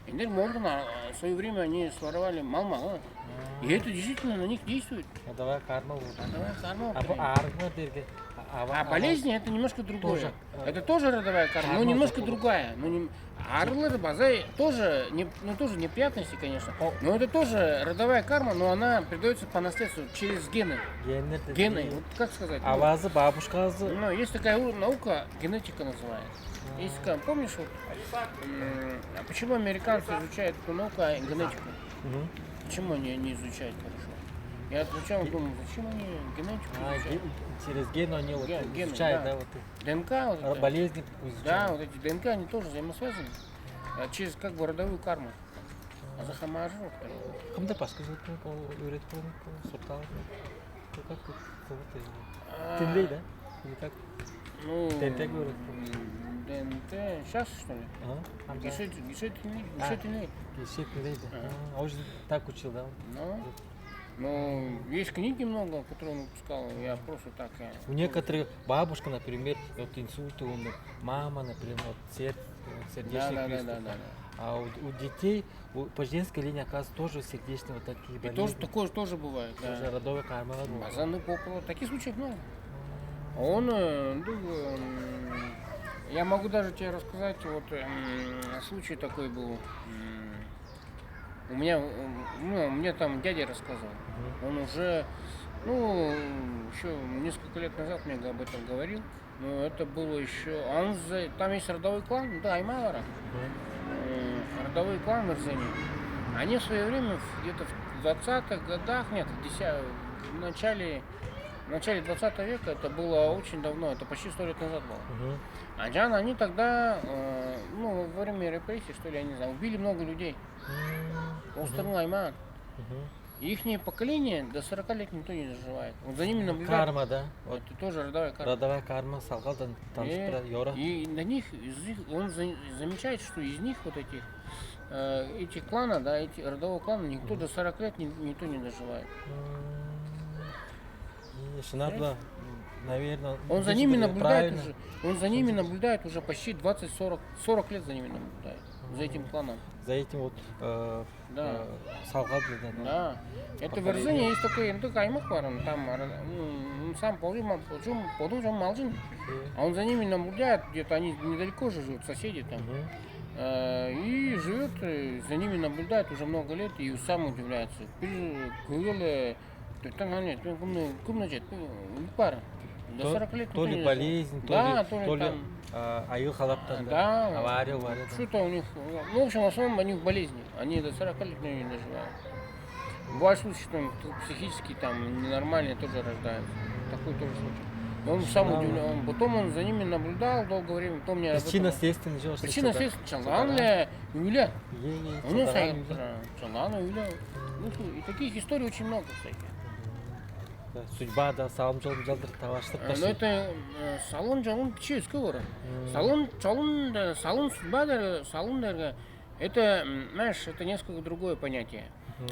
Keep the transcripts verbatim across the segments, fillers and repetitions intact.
Эндер Морган, а, в свое время они своровали мал-мал, а. И это действительно на них действует. Родовая карма вот. Родовая карма. А бо прям. Аарыглар дээрге, а, ава-, А ава-, болезни — это немножко другое. Тоже, э, Это тоже родовая карма, но карма немножко такого. Другая. Ну, не... Аарыглар база тоже, не... ну, тоже неприятности, конечно. О. Но это тоже родовая карма, но она передается по наследству через гены. Геннер деди. Гены, вот как сказать? Ну, Авазы, бабушказы. Ну, есть такая у- наука, генетика называется. Есть такая, помнишь, вот, м, а почему американцы изучают эту науку, а генетику? Мгм. Почему они не изучают хорошо? Я сначала думал, зачем они генетику А, изучают? Ге- через ген они вот Ген- гены, изучают, да. Да, вот и Д Н К, вот А, это. Болезни изучают. Да, вот эти Д Н К, они тоже взаимосвязаны. А через как бы родовую карму. А за хамажыр вот так. Кымда паска жыл ол үйрөтүп көрүнүп суртал. Как тут зовут его? А, Тинлей, да? Или как? Ну, Д Н Т говорит. М, Д Н Т, сейчас, что ли? А? Гише, Гише Тинлей, А, Гише Тинлей. Гише Тинлей, да. Ага. А, он же так учил, да? Ну, ну, есть книги много, которые он выпускал, я просто так, я У некоторых бабушка, например, вот инсульт умер, мама, например, вот серд-, вот сердечный Да, да, да, приступ. Да, да, да. А у, у детей, у, по женской линии, оказывается, тоже сердечные вот такие И тоже болезни. Такое тоже бывает, Тоже да. Родовая карма. Базаны популар. Таких случаев много. Он, э, ну, эм, я могу даже тебе рассказать, вот, эм, случай такой был. М, У меня, м, ну, мне там дядя рассказывал. Мгм. Он уже, ну, еще несколько лет назад мне об этом говорил. Но это было еще... А он за- там есть родовой клан, да, аймалара. Мгм. М, Родовой клан Мерзени. Они в свое время, в- где-то в двадцатых годах, нет, в десятых, в начале, в начале двадцатого века, это было очень давно, это почти сто лет назад было. Мгм. А Джан, они тогда, э, ну, во время репрессий, что ли, я не знаю, убили много людей. Мгм. Островной айман. Мгм. Ихнее поколение до сорока лет никто не доживает. Вот за ними наблюдают. Карма, да? Вот. Это тоже родовая карма. Родовая карма, салгалдан Э, танышып турар, ёра. И на них, из них, он за- замечает, что из них вот этих, э, этих клана, да, эти родового клана, никто Мгм. до сорока лет ни- никто не доживает. М. И шынап-ла, наверное, Он за ними наблюдает уже. Он за ними наблюдает уже почти двадцать-сорок, сорок лет за ними наблюдает. За этим кланом. За этим вот, э, Да. э, салгал деди, да? Да. Это в Эрзине есть такой ындыг аймак бар, он там ара- ну, ну, сам позум, позум, позум малчын. А он за ними наблюдает, где-то они недалеко же живут, соседи там. Мгм. Э, И живет, э, за ними наблюдает уже много лет и сам удивляется. Бир көйгеле Дөртен ханы, кымны кымны чет, бар. До То- сорока лет То ли никто не болезнь, то Да, ли, то ли то ли там. а, айыл халаптан, да? Да. Авария бар еді. Что-то у них, ну, в общем, в основном у них болезни. Они до сорока лет не доживают. Бывают случаи, что он психически там ненормальный тоже рождается. Такой тоже случай. И он сам Слава. Удивлен. Он- Потом он за ними наблюдал долгое время, потом мне об этом- Причина следственный же Причина следственный чалаан ле үйле. Ей, ей, Ону чалаан сайып үйде. Чалаан үйле. Ну, и таких историй очень много, кстати. Да, судьба да салым жолун жалдыр таваштырып Но это э, салым жолун бичи өске көрө. Салым жолун да салым судьба да салым дерге это, м, знаешь, это несколько другое понятие.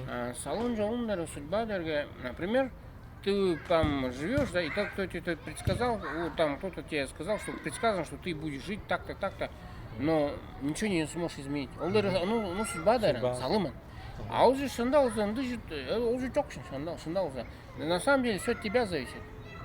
А, Салым жолун дерге судьба дерге, например, ты там живешь, да, и так кто-то предсказал, у, там кто-то тебе сказал, что предсказано, что ты будешь жить так-то, так-то, но ничего не сможешь изменить. Ол дерге ну, ну судьба дерге Судьба. Салымын. А ол же шында болза ынды жут ол же жок шында шында болза. На самом деле все от тебя зависит.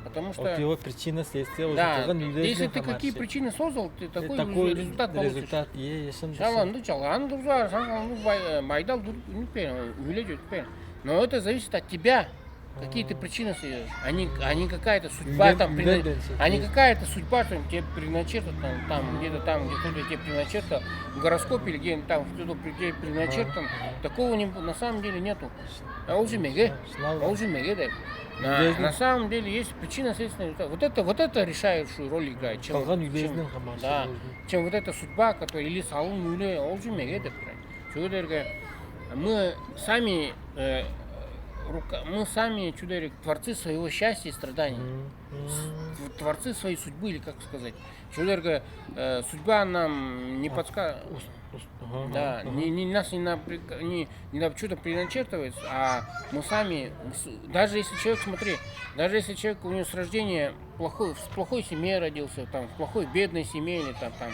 Потому что От его причина, следствие уже Да, кылган если ты какие причины создал, ты такой такой результат получишь. Результат, е, ешин. Шала ынды жалаан турзаар, саң аны бай- э, майдал дүрүп үнүп бээр, үле жөтүп бээр. Но это зависит от тебя. Какие ты причины создаешь. Они, они какая-то судьба Юлен- там, прина- юлен денсе. Они какая-то судьба там тебе предначертана, там, там где-то там, где-то тебе предначертано, гороскоп или где-нибудь там, что-то тебе предначертано. Такого не, на самом деле нету. А ол же меге. Шынап. Ол же меге деп. На, Юлезин- на самом деле есть причина, следственный результат. Вот это, вот это решающую роль играет. Чем, Калган чем- юлезинен хамаарчы Да. Болду. Чем вот эта судьба, которая или салым үле, ол же меге деп турат. Чүге дээрге мы сами э, рука, мы сами чүдерик творцы своего счастья и страданий. Мм. Тв- Творцы своей судьбы, или как сказать. Чүге дээрге э, судьба нам не подсказывает. Ага, Да, ага. не, не нас не на, не, не на что-то предначертывается, а мы сами, с- даже если человек, смотри, даже если человек у него с рождения плохой, в плохой семье родился, там, в плохой бедной семье или там, там,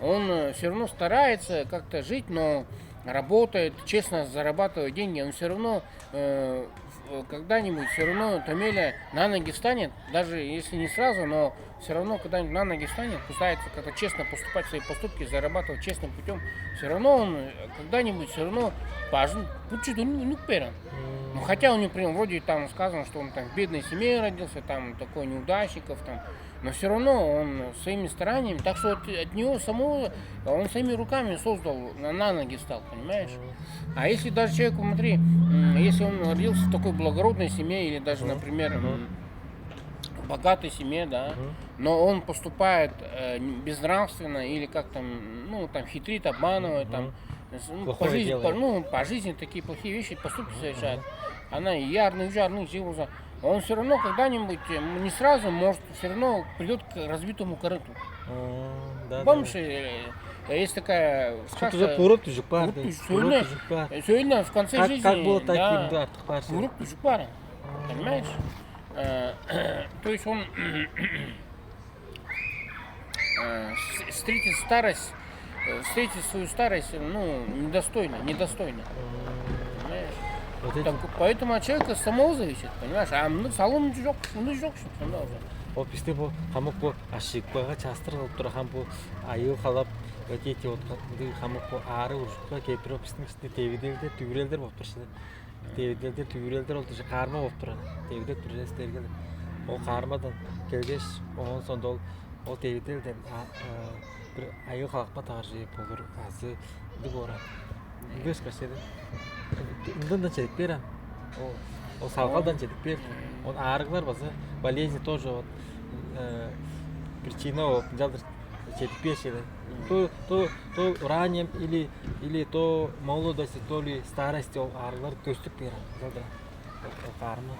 он все равно старается как-то жить, но работает, честно зарабатывает деньги, он все равно э, в- когда-нибудь все равно Томеля на ноги встанет, даже если не сразу, но все равно когда-нибудь на ноги встанет, пытается как-то честно поступать свои поступки, зарабатывать честным путем, все равно он э, когда-нибудь все равно бажын путчу үнүк берем. Ну, хотя у него прям вроде там сказано, что он там в бедной семье родился, там такой неудачников, там, но все равно он своими стараниями, так что от, от него самого, он своими руками создал, на, на ноги встал, понимаешь? А если даже человек, смотри, м, если он родился в такой благородной семье или даже, например, м, в богатой семье, да, но он поступает э, безнравственно или как там, ну, там хитрит, обманывает, там, с- ну, по Плохое жизни, делает. по, ну, по жизни такие плохие вещи, поступки совершает. Она и ярный, и жарный, он все равно когда-нибудь, э, не сразу, может, все равно придет к разбитому корыту. М, Да, да. Помнишь, э, есть такая Что сказка, уже курут уже бар, курут да, уже курут сойна, уже бар. Э, сойна в конце Как, жизни, как было, так да, и да, артык бар. Курут уже бар, понимаешь? Э, То есть он э, с- встретить старость, э, встретить свою старость, ну, недостойно, недостойно. Понимаешь? Вот эти Так, поэтому от человека самого зависит, понимаешь? А мында салым жок, мында жок, что мында уже. Ол бисте бу хамык бу ашыыкпага частыр кылып турган бу айыыл халап, вот эти вот ка- ындыг хамык бу аарыг уржукка кээп бир ол бистиң иште девиделдер, дүвүрелдер болуп тур шиле. Девиделдер, дүвүрелдер ол дижи каарма болуп турар. Девидел туржес дергел. Ол каармадан келгеш, оон сондо ол ол девиделден а- э, бир айыыл халапка тааржы болур азы ындыг бооран. Ынды ышкаш чеди. Ындындан чедип бээр ам. Ол ол салгалдан чедип бээр. Он аарыглар база болезни тоже вот э, причина ол ынчалдыр чедип бээр чеди. То то то ранним или или то молодости, то ли старости ол аарыглар көстүп бээр ам. Ынчалдыр. Каармы?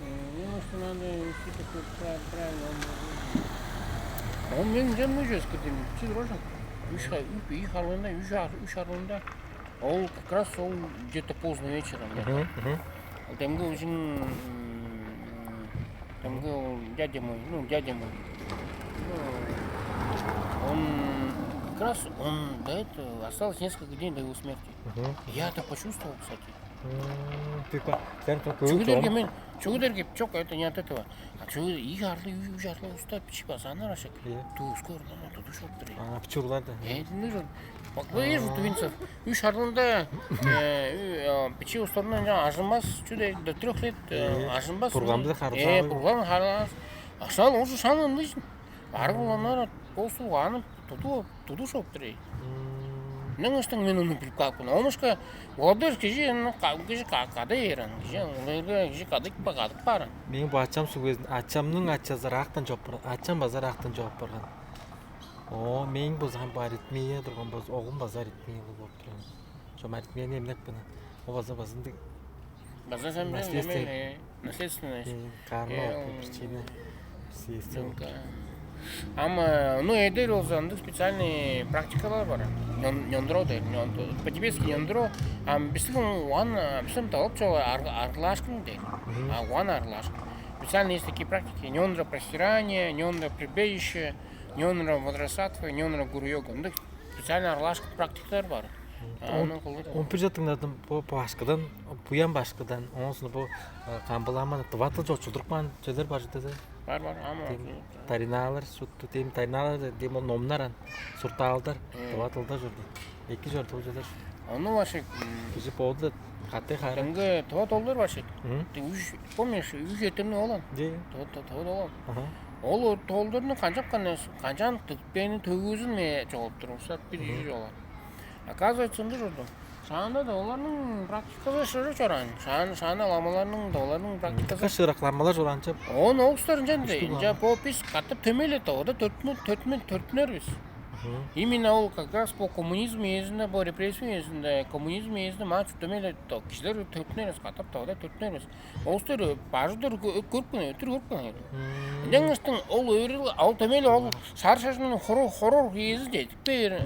М, Мне кажется, надо вести такой пра- правильный образ жизни. Он мен жан уже скажем, чиз рожен. Үш ха- үш үй халында, үш ар үш халында. Ол как раз ол где-то поздно вечером. Мгм, мгм. Демги уже демги ол дядя мой, ну дядя мой. Ну, он как раз он до этого осталось несколько дней до его смерти. Мгм. Я это почувствовал, кстати. М, Ты по- сен по- Чүгү көңүл дерге чоң. Мен, чүгү дерге чок, это не от этого. А чүгү ийи арлы, үч арлы уста бичи базааннар ашык. Иә. Туу скоро мама туду шоп тур. А, пчурлар да. Эдинир. Бак быйыр тувинцев. Үч арлында э, үй- а, бичи устарынан жаңа ажынмас, чү де до трех лет э, Э, ажынмас. Бурган биле харылза Э, алыр. Бурган харылас. Ашал уже шаң ындыжын. Барып уланар болсу аны туду туду шоп тур эй. М, Ныңыштың мен ону билип каапкын. Омушка олдор кижи аны ка- кижи ка- када ерен. Кижи олорга кижи кадык ба кадык барын. Мээң бу ачам сүгезин, ачамның ачазы рактан жоп барган. Ачам база рактан жоп барган. О, мээң база ам аритмия турган база, огум база аритмиялыг болуп турган. Чом аритмияны эмнеп кана. О база базындыг База сен Наследство. Билем наследственность. Карма Э, причина. Сиестен. Ам ну эдер болза ындыг специальный практикалар бар. Нёндро дейт. По-тибетски нёндро. Ам биздин уан биздин талап чогу аргылаашкын дейт. А уан аргылаашкын. Специально есть такие практики. Нёндро простирание, нёндро прибежище, нёндро вадрасатва, нёндро гуру йога. Ындыг специально аргылаашкын практикалар бар. Он бир жыл тыңладым бу башкыдан, буян башкыдан, оон соң бу камбылааманы дыватылча очулдуруп каан чүвелер бар чүве. Бар бар ама. Тариналар, сутту дем тариналар дем ол номнар ан суртаалдар дыватылда чорду. Эки чорду ол чүвелер. Ону башык. Кижи боду катты хара. Тыңгы дыват олдар башык. Ты уж помнишь, уж этемни олан. Же. Дыват дыват олан. Ол тоолдорну канчап кана канчаан тыппээни төгүүзүн ме чогулуп туруп ушат бир кижи чогулат. Оказывается, ындыг чорду. Шаанда да оларның практиказы шыры чораан. Шаан шаана ламаларның да оларның практиказы Кыш ыракламалар чораанча. Он оустар ынчан Үстү ынча бо бис катап төмейле да ода төртмүн төртмүн төртмүнер бис. Именно ол как раз по коммунизм ээзинде, по репрессия ээзинде, коммунизм ээзинде маа төмейле кижилер төртмүнер бис, катап да ода төртмүнер бис. Оустар бажыдыр көрүп кана өтүр көрүп кана. Ынчангыштың ол өөрүл ал төмейле ол саршажының хорор ээзи жетип бээр.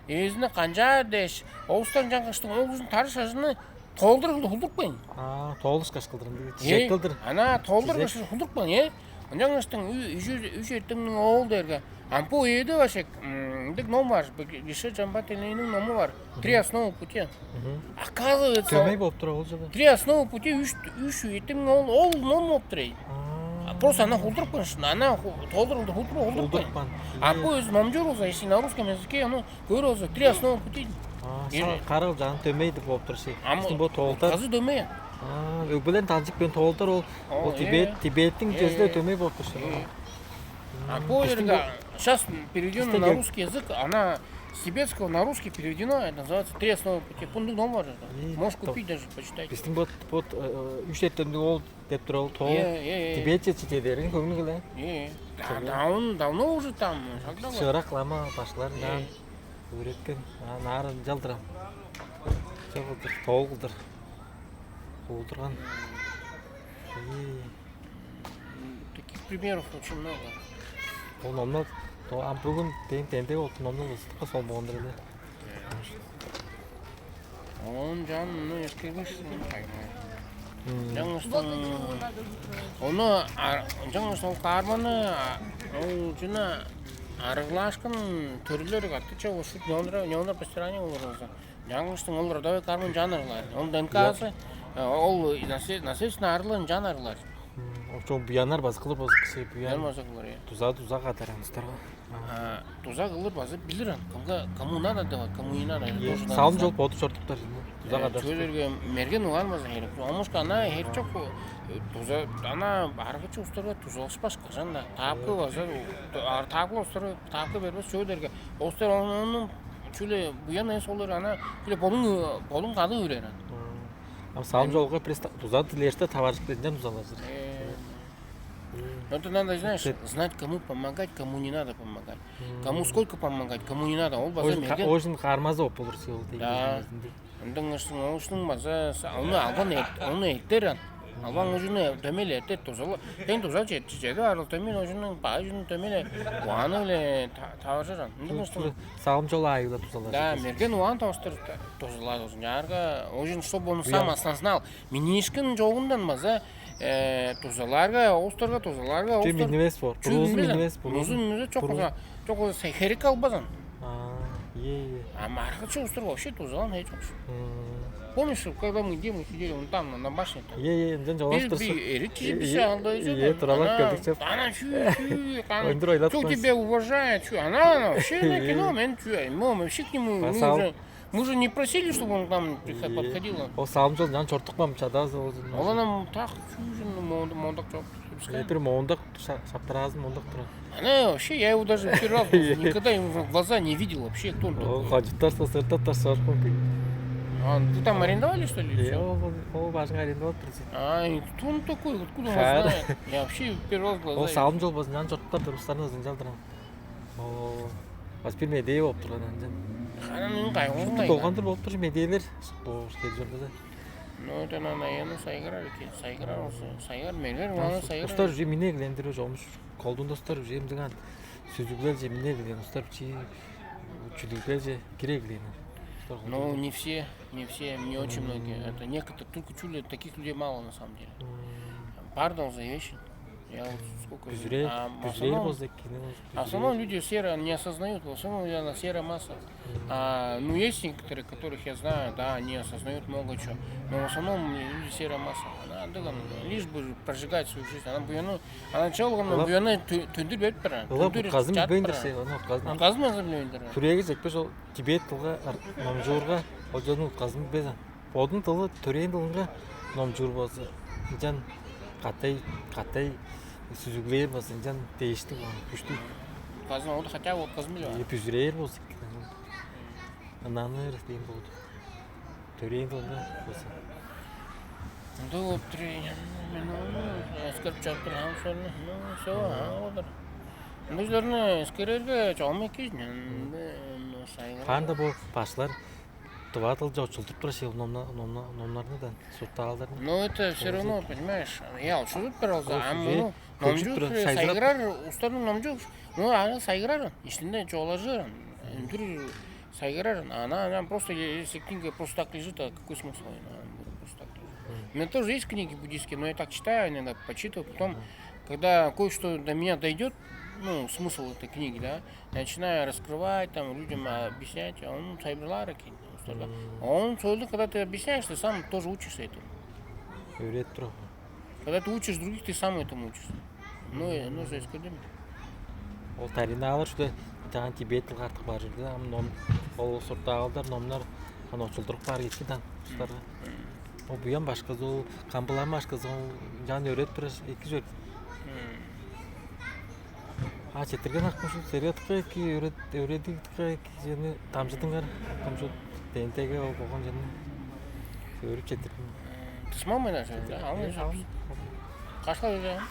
Ээзине канчаар дээш, оустан чаңгыштың ол кижиниң тарыш ажыны тоолдур кылдыр хулдурупкайн. Аа, тоолуш каш кылдыр ындыг. Чижек кылдыр. Ана тоолдур каш хулдурупкайн, э? Ынчангаштың үш эртемниң оол дээрге, а бо ээде башек ындыг ном бар, Гриша Чамбатинлиниң ному бар, «Три основы пути». Оказывается, дөмей болуп тур ол жана. «Три основы пути», үш үш эртемниң оол, ол ном болуп тур эй. Просто ана хулдурупкан шын, ана толдур хулдурупкан. А бо өзү номчуур болза, если на русском языке ону көөр болза, «Три основы пути». Сага карал жаан дөмей деп болуп тур ши. Ам бо тоолдар. Казы дөмей. Өгбелерин танчык бен тоолдар ол. Ол Тибет, Тибеттиң кезде дөмей болуп тур ши. А бо ерге сейчас переведено на русский язык, она с тибетского на русский переведено, это называется «Три основы пути». Пундук ном бар. Можешь купить даже, почитать. Биздин вот вот үч эртемдик ол деп тур ол тоол. Тибетче читедерин көңүл кыле. Э. Да, он давно уже там, когда вот. Шырак лама башларындан үйреткен. Наар ынчалдырам. Чок кылдыр, тоол кылдыр. Куудурган. Таких примеров очень много. Ол номнал ам бүгүн ден тендек болуп номнал ыстыкка солбогондур эле. Оон чаан муну эскергеш, кайгай. Жаңыштың ону жаңыш ол каарманы ол жына арыглаашкын төрүлер каттыча ушут нёндра нёндра постирание болур болза. Жаңыштың ол родовой карман жан арыглаар. Ол ДНК-сы ол наследственный арылын жан арыглаар. Ошол буянар базы кылыр болза кисе буян. Буян базы кылыр, э. Туза туза кадар аныстарга. Туза кылыр базы билир ан. Кымга кому надо деп, кому не надо. Салым жол боду чортуктар. Туза кадар. Чөлөргө мерген уган база херек. Омушка ана хер чок. Туза ана аргычы устарга тузалышпаш кажан да. Таапкы база таапкы устарга таапкы бербес чөлөргө. Остар онун чүле буян эс олар ана чүле болуң болуң кады үрер ан. Ам салым жолга прес туза дилерде таваржык деден тузалажыр. Это надо, знаешь, знать, кому помогать, кому не надо помогать. Кому сколько помогать, кому не надо. Ол база мерген. Ожин кармазы оп болур сиол дейт. Да. Ындың ыштың оошнуң база ону алган ону эртер ан. Албан ужуну дөмел эртер тузала. Тең туза чеди арыл дөмел ужунуң баа ужуну дөмеле уаны биле таваржыр ан. Ындың ыштың салым жол айыла тузалар. Да, мерген уан тавыштыр тузалар ужун. Жаарга ужун что болмаса маснасынал. Минишкин жоогундан база тузаларга, оустарга тузаларга, оустар. Минивес бор. Чүл минивес бор. Музун минивес чок болза, чок болза херек албазан. А, ие, ие. А маргычы устар вообще тузалан хей чок. Помнишь, когда мы где мы сидели, вон там, на, на башне там. Ие, ие, ынчан жолаш турсун. Бир эрик кижи бир шаалда. Ие, туралап келдик деп. Ана чүү, чүү, кан. Ондур ойлап. Кто тебя уважает, чүү? Она, она вообще на кино, мен чүү, мы вообще к нему, мы уже Мы же не просили, чтобы он к нам подходил. Ол салым жол жан чортук мам чадаазы болзун. Ол анам так чүүжүн мондак чок. Бир мондак шаптараазын мондак тура. Ана вообще я его даже первый раз никогда ему в глаза не видел вообще, кто он такой. Хажыттар сосыртаттар соркун. А вы там арендовали, что ли? Ол бажың арендовал турсун. А кто он такой, откуда он знает? Я вообще первый раз в глаза. Ол салым жол болзун жан чорттар турустарына ызынчалдырам. О, база бир медээ болуп турган анчан. Ханан кайгуун. Шупту болгандыр болуп тур медээлер. Бо келжорда да. Ну это на наену сайгырар экен. Сайгырар болсо, сайгар мергер мана сайгырар. Устар уже мине эглендир уже омуш колдундастар уже эмдиган сүзүглер же мине эглен устар чи чүдүглер же кире эглен. Ну не все, не все, не очень многие. Это некоторые, только чули таких людей мало на самом деле. Бар да уже вещи. Я вот сколько Бүзүрээр, а, в бүзүрээр основном, болза эккени. В основном люди серо не осознают, в основном, наверное, серая масса. А, ну, есть некоторые, которых я знаю, да, они осознают много чего. Но в основном люди серая масса. Она, да, там, лишь бы прожигать свою жизнь. Она буяну, она чалган буяны төндүр берип бар. Олар Түндүр указын чат билбейндир бар. Сен, оны указын. Указын азыр билбейндир. Күрээги жекпе жол Тибет тылга номжуурга ол жолдун указын билбейн. Бодун тылы төрээн тылынга номчуур болза, ынчан катай катай сүзүглээр болза, ынчан дээштиг болур, күштүг. Казын оду хотя бы отказмил ба? Бүзүрээр болза, ынаныр дейм болду. Төрээн тылынга болза. Ында болуп тур мен ону эскерип чоруп турган сону. Ну, все, а болур. Ындыжыларны эскерерге чогум эки. Канда бу башлар Тыва дылча очулдуруп турар шил номнарны-даа, суртаалдарны. Но это все равно, понимаешь, я очулдуруп турар болза, ам муну номчу сайгырар, устарның номчу, ну аны сайгырар, иштинде чоолажыр, үндүр сайгырар, ана ана просто если книга просто так лежит, а какой смысл? Просто так лежит. У меня тоже есть книги буддийские, но я так читаю, иногда почитываю, потом Когда кое-что до меня дойдет, ну, смысл этой книги, да, начинаю раскрывать, там, людям объяснять, а он тайылбырлаар экен улустарга. Оон сөөлдө, когда ты объясняешь, ты сам тоже учишься этому. Өөредип турар. Когда ты учишь других, ты сам этому учишься. Ну, э, ну, эскердим. Ол тариналар шуде, жаан Тибет тылга артык бар чорду. Ам ном, ол суртаалдар, номнар аны очулдуруп каар кеткен дан улустарга. Ол буян башказы, ол камбылан башказы, ол жаан өөредип турар эки чор. А четирген акым ушул сериатка эки, өөредиктикке эки, сени дамчыдыңар акым ушул, дендеге ол болгон жерни өөрүп четирген. Тысмамын ача, алмай. Кашка берем.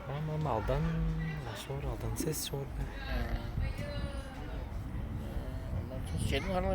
Ам ам алдан ашор, алдан сес шор. Чедип ханга